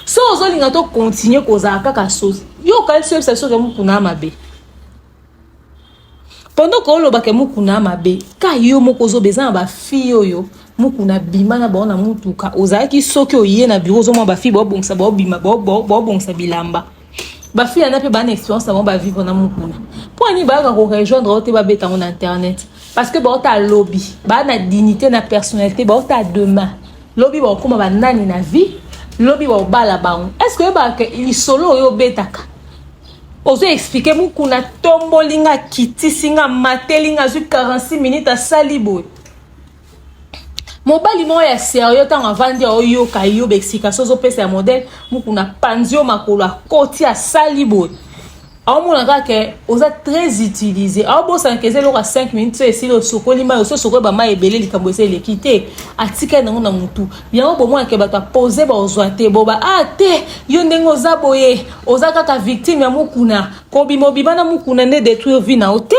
So ozolinga tocontinue kozala kaka sosi, yo okanisi oyebisa soki Mukuna ya mabe, pendant que olobaka Mukuna ya mabe, ka yo moko ozoba. Eza na bafille oyo Mukuna bima na bango na mutuka. Ozalaki, soki oye na bureau, ozomona bafille baobongisa, baobima, baobongisa bilamba. Bafille yana mpe baa na expérience na bango, bavivre na Mukuna. Mpo ani bayaka korejoindre oyo te, babeta yango na internet, parce que baota lobi baa na dignité na personnalité, baota demain lobi bakokóma banani na vie, lobi baobala bango. Est ce que oyebaka lisolo oyo obetaka, ozo expliquer Mukuna tombolinga, akitisi nga, matelinga, azwi 46 minutes, asali boye? Mobali moko ya sérieux, ntango avandi aoyoka yo baexplication ozopesa ya modèle Mukuna panzi yo makolo, akoti, asali boye, aomona kaka ke oza très utilisé. Aobosanaka eza eloko ya 5 minutes. So esili, osokoli mai, oso osokoli bamai ebele, likambo eza eleki te, atikali nango na motu yango. Bomonake bato apose baozwa te, boba a te. Yo ndenge oza boye, oza kaka victime ya Mukuna. Kobima obima na Mukuna nde détruire vie na yo te.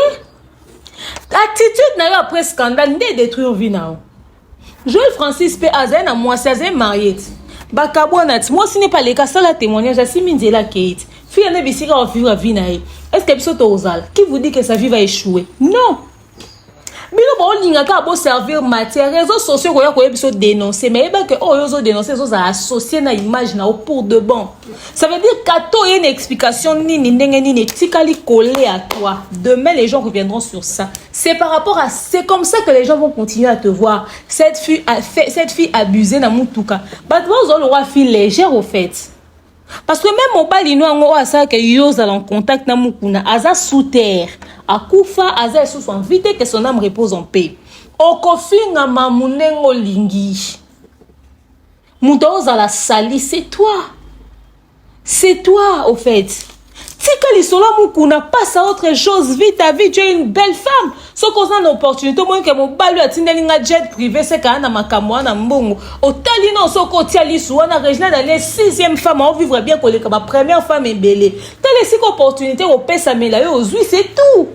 Attitude na yo après scandale nde détruire vie na yo. Joel Francis mpe azali na mwasi, azali marié ti bakabwana ti mwasi ne mpe aleka asala témoignage, asimi nzela, akei ti fille ane bisika ovivre vie na ye. Est ce que biso tozala qui vous dit que sa vie va échouer? Non, bino baolinga kaka boservir matière. Réseaux sociaux koya koyebi biso dénoncer, mais yeba ke oyo ozodénonce ezozala associé na image na yo pour de bon. Ça veut dire kato oye na explication nini, ndenge nini etikali collé à toi. Demain, les gens reviendront sur ça. C'est par rapport à, c'est comme ça que les gens vont continuer à te voir, cette fille a fait, cette fille abusée na mutuka. Bato bazwa lokwa fille légère au fait, parce que même mobali no yango oyo asalaka yo ozala en contact na Mukuna aza sous terre, akufa, aza lisusu en vie te. Que son âme repose en paix. Okofingama ndenge olingi, moto ozala sali, c'est toi, c'est toi au fait. Tika lisolo Mukuna, passe à autre chose, vis ta vie, tu es une belle femme. Soki oza na opportunité, omoni ke mobali oyo atindeli nga jet privé, seka na makambo wana, mbongo otali no, soki otia lisu wana, Regina Daniel, sixième femme, aovivre bien koleka bapremière femme ebele. Tala esika opportunité kopesamela yo, ozwi, c'est tout.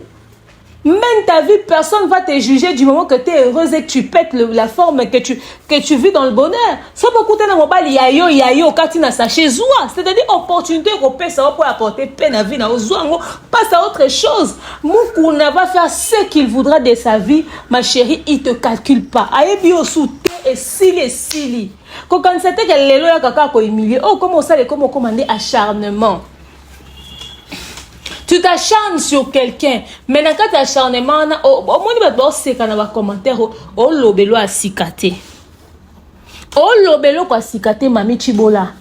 Mène ta vie, personne va te juger du moment que tu es heureuse et que tu pètes la forme, que tu vis dans le bonheur. So beaucoup na mobali ya yo ya yo kati na sachet zwa, c'est-à-dire opportunité kopesa yo pour apporter paix na vie na ozwa yango, passe à autre chose. Mukuna va faire ce qu'il voudra de sa vie, ma chérie, il te calcule pas. Ayebi yo su te, esili esili. Kokanisa te ke lelo ya kaka kohumilie. Oh, comment osala, comment okoma nde acharnement. Tu t'acharnes sur quelqu'un, mais na kati ya acharnement wana, omoni bato baoseka na bacommentaire, olobelo ya sika te, oloba eloko ya sika te. Mami Chibola,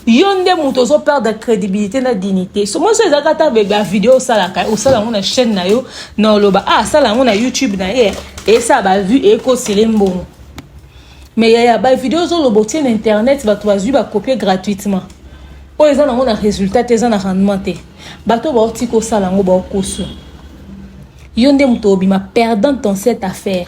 yo nde moto ozoperdre crédibilité na dignité. So moi so ezalaka ata bavideo osalaka, osala yango na chaîne na yo, na oloba ah, asala yango na YouTube na ye, esala bavue, ekosele mbongo. Mais yaya, bavideo ozoloba, otie na internet, bato bazwi, bakopie gratuitement. Oyo eza nango na résultat te, eza na rendement te. Bato baoti kosala yango, baokoso. Yo nde moto obima perdante dans cette affaire.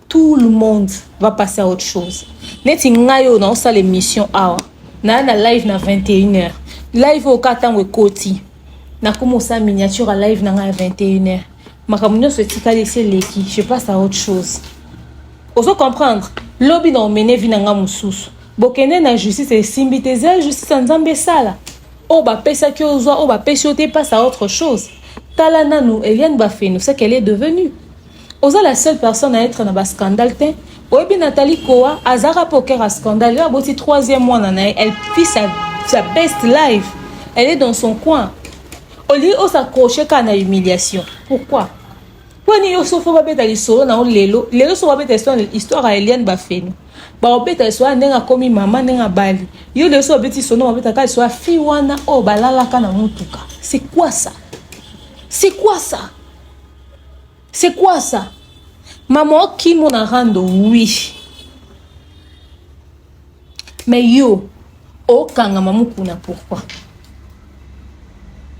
Tout le monde va passer à autre chose. Neti ngai oyo naosala émission awa, naya na live na 21 heures. Live oyo ka ntango ekoti, nakoma osala miniature ya live na ngai ya 21 heures. Makambo nyonso etikali esi eleki, je passe à autre chose. Ozo comprendre? Lobi na omene vie na ngai mosusu. Bokende na justice, esimbi te, eza justice ya Nzambe esala. Oyo bapesaki, ozwa, oyo bapesi yo te, passe à autre chose. Tala nanu Eliane Bafeno, ce qu'elle est devenue. Oza la seule personne à être na bascandale te. Oyebi Nathalie Koa, azalaka mpe okera scandale. Yo aboti troisième mwana na ye, elle vit sa best life, elle est dans son coin. Olingi os'accroche kaka na humiliation, pourquoi? Mponi yo so fo babeta lisolo na yo lelo lelo. So babeta histoire ya Eliane Bafeno, baobeta lisolo ya ndenge akomi mama, ndenge abali. Yo lelo so babeti lisolo, babetaka lisolo ya fille wana oyo balalaka na motuka. C'est quoi ça? C'est quoi ça? C'est quoi ça? Maman okimo na rando oui. Mais yo okangama mukuna pourquoi?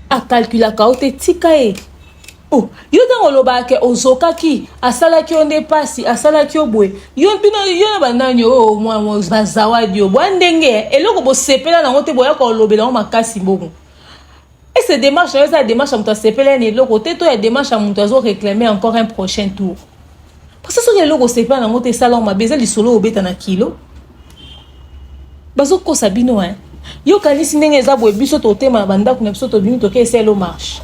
Akalkulaka yo te tika ye. Oh, yo ntango olobaka ke ozokaki asalaki yo nde mpasi asalaki yo boye yo bino yo na banani oyo oh, mwa bazawadi yo bwa ndenge eloko bosepela nango te boya kolobela yango makasi bongo. Est-ce démarche na yo eza ya démarche ya moto asepela na eloko te to ya démarche ya moto azo réclamer encore un prochain tour? Parce que soki eloko osepela nango te esala yo mabe, eza lisolo obeta na kilo. Bazokosa bino hein. Yo kanisi ndenge eza boye biso totema na bandako na biso tobimi toke eselo marche.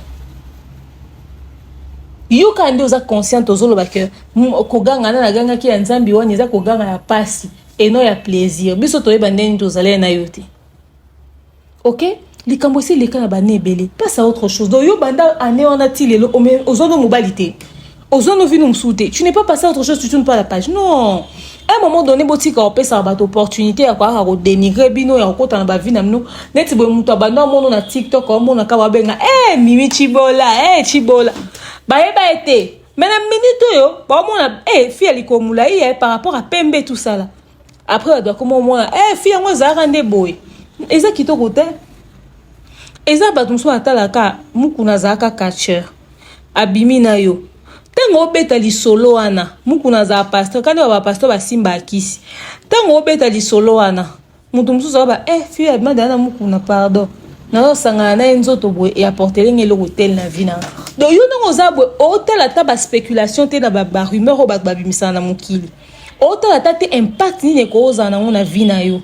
Yo kaka nde oza conscient ozoloba ke koganga na nagangaki ya Nzambe wana eza koganga ya pasi et non ya plaisir. Biso toyeba ndenge tozalaki na yo te. Ok, likambo esi eleka na bane ebele, passe à autre chose. Donc yo banda année wana ti lelo ozwa no mobali te, ozwa no vino mosusu te, tu n'es pas passé à autre chose, tu tournes pas la page. Non, à un moment donné botika kopesaka bato opportunité ya koyaka kodénigre bino ya kokota na bavi na bino neti boye moto abanda omono na TikTok omonaka babenga eh, Mimi Chibola, eh, Chibola bayeba ye te, mais na minute oyo baomona eh, fille ya likolo molai eh, par rapport à pembe tout ça là. Après bato bakoma omona eh, fille yango ezalaka nde boye, eza kitoko te. Eza bato mosusu batalaka mukuna azalaka catcheur abimi na yo ntango obeta lisolo wana mukuna azala pasteur kandi ba pasteur basimba akisi ntango obeta lisolo wana moto mosusu aba eh, fille abima dala na mukuna pardon nazosangana na ye nzoto boye e apportele nge eloko tel na vie na nga. Donc yo ndenge oza boye otala ata baspéculation te na barumeur oyo bato babimisaka na mokili, otala ata te impact nini ekozala nango na vie na yo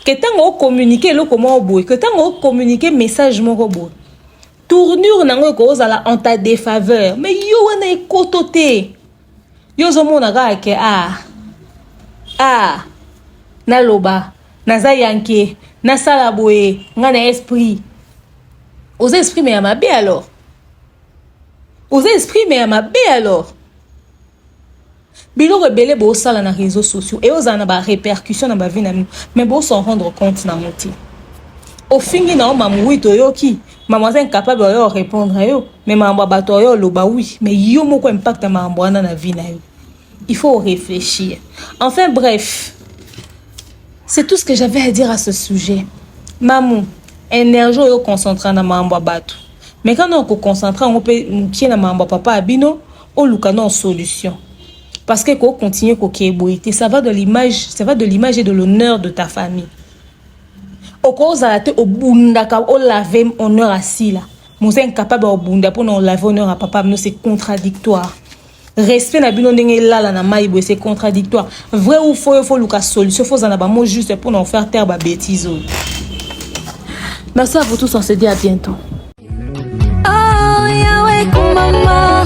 ke ntango ocommunique eloko moko boye, ke ntango ocommunique message moko boye, tournure nango ekozala en ta défaveur. Mais yo wana ekoto te, yo ozomona kaka ke ah, ah, naloba naza yanke nasala boye nga na esprit oza esprit me ya mabe alors, oza esprit me ya mabe alors. Biloko ebele bosala na réseaux sociaux e ozala na barépercussion na bavie na bino, mais bos'en rendre compte nango te. Ofingi na yo mamu, oui, toyoki mamu aza incapable oyo répondre yo, mais makambo ya bato oyo oloba oui, mais yo moko impact ya makambo wana na vie na yo, il faut réfléchir. Enfin bref, c'est tout ce que j'avais à dire à ce sujet. Mamu, énergie oyo concentre na makambo ya bato, mais quand on koconcentre yango mpe mokie na makambo ya papa ya bino, oluka na solution, parce que ko continuer kokeye boye te, ça va de l'image, ça va de l'image et de l'honneur de ta famille. Okozala te obundaka olave honneur asila moza incapable ya obunda mpona olave honneur ya papa bino, c'est contradictoire. Respect na bino ndenge elala na mai boye, c'est contradictoire. Vrai ou faux, yo faut luka solution, faut ozala na bamot juste mpona ofaire taire babêtise oyo. Merci à vous tous, on se dit à bientôt. Oh, Yahweh, kumama.